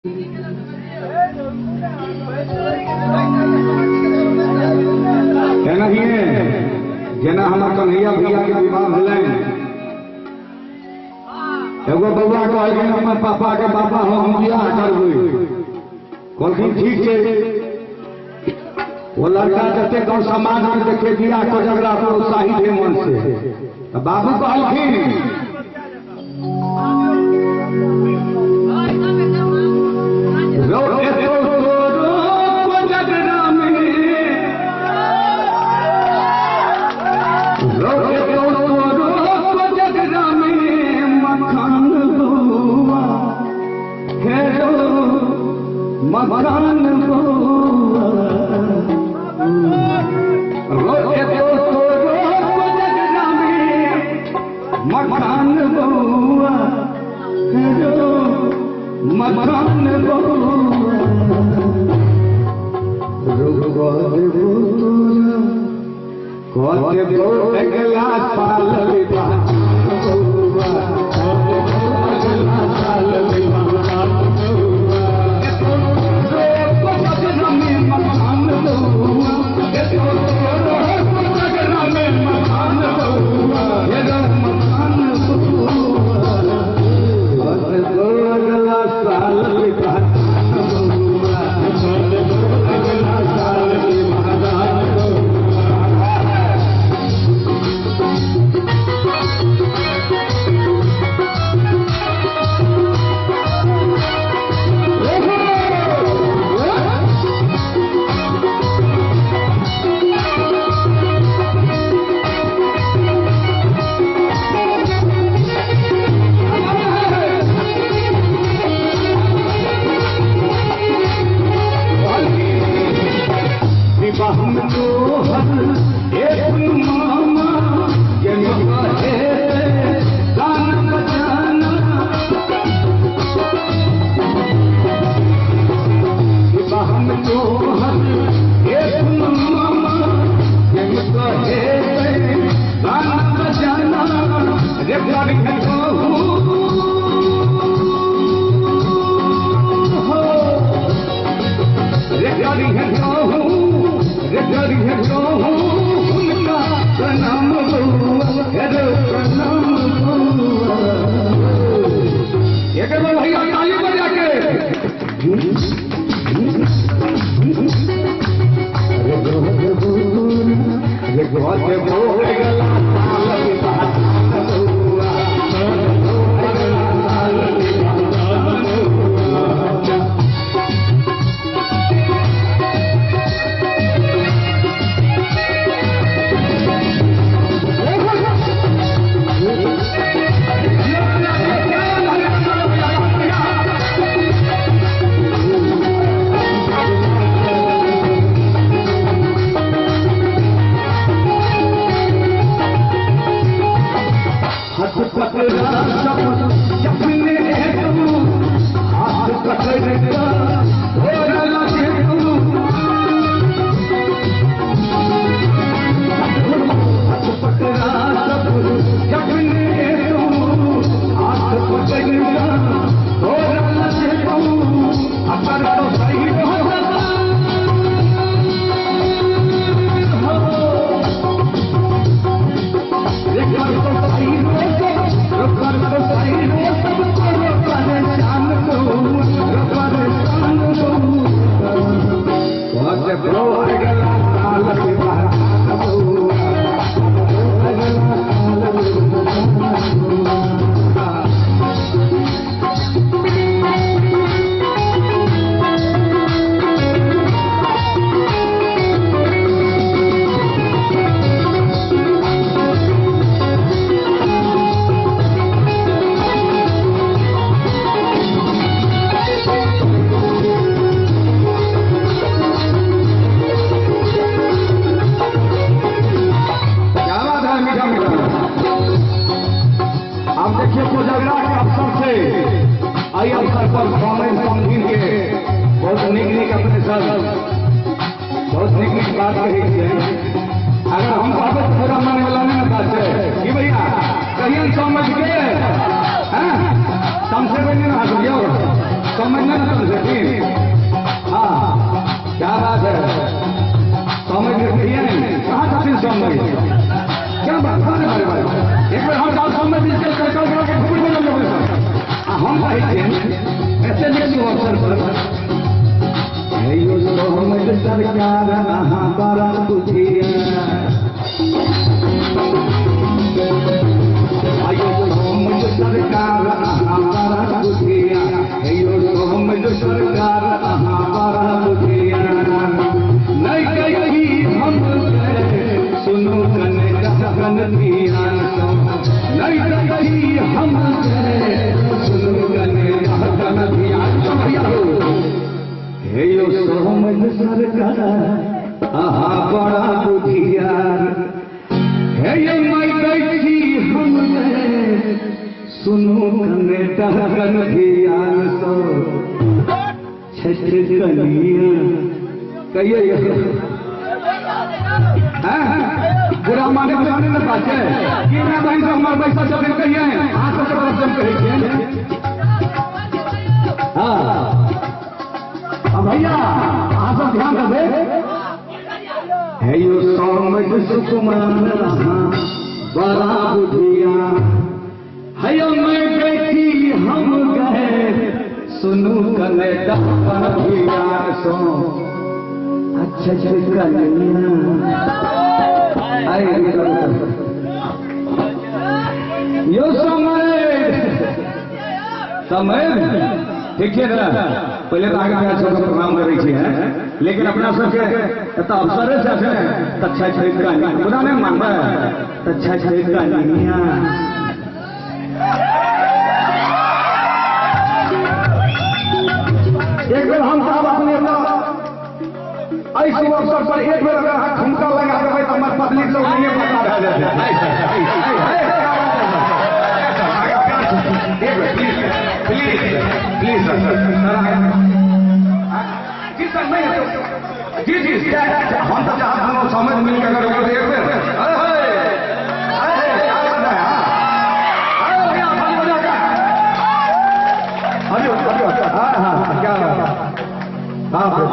एनाहिए जेना हमर कन्हैया भैया के विवाह भेलनि, एगो बौआ कहलखिन हमर पापा के बाबा हो हम बियाह करबै। कहलखिन ठीक छै। वो लड़का जते गाँव समाज में देखे बियाह कोजगरा प्रोत्साहित है मन से, तो बाबू कहलखिन मखान बउआ रोके तो कोजगरा में मखान बउआ मखान बउआ रुको देबो तोरा कते अगला साल विवाह बउआ अगला साल विवाह छथिन। हाँ क्या बात है, समय कहिए नहीं कहाँ छथिन समय, क्या बात है। एक बेर हम साल समय हम कहै छियनि एते नीक अवसर पर हे यो सोमज सरकार अहाँ बड़ा बुधिया, आयो सोमज सरकार अहाँ बड़ा बुधिया, हे यो सोमज सरकार अहाँ बड़ा बुधिया। नहीं कही हम सुनो कने कन ध्यान, नहीं कही हम सुनो कने कन ध्यान। हे यो सोमज सरकार अहाँ बड़ा बुधियार, हे यो मैं बैठी हम सुनो कने टहकन ध्यान सो छठ कनिया कहिए बुरा माने बुरा ने बात है कि ना बहन से हमार पैसा सब कहिए अहाँ सबके तरफ से हम कहै छियनि। हाँ अब भैया अहाँ सब ध्यान देबै। हे यो सोमज सुकुमार अहाँ बड़ा बुधिया, हे यो मैं बेटी हम गए सुनू कने डहकन ध्यान सो अच्छा कनिया। यो समय समय ठीक है ना, पहले तो आगे प्यार सबके प्रणाम करै छी हैं, लेकिन अपना सबके एतऽ अवसरे से छै तऽ छठि कनिया बुरा नहि मानबै तऽ छठि कनिया। एक बेर हम साहब अपने एहि शुभ अवसर पर एक बेर अगर अहाँ ठुमका लगा देबै तऽ हमर पब्लिक सब नहिए पता भए जेतै। प्लीज प्लीज सर जी सर नहीं जी जी हम तो चाहते हम समझ मिल के अगर एक बेर अरे अरे क्या बात है। अरे भैया पानी बजा के अरे हाँ हाँ क्या बात है। हाँ हाँ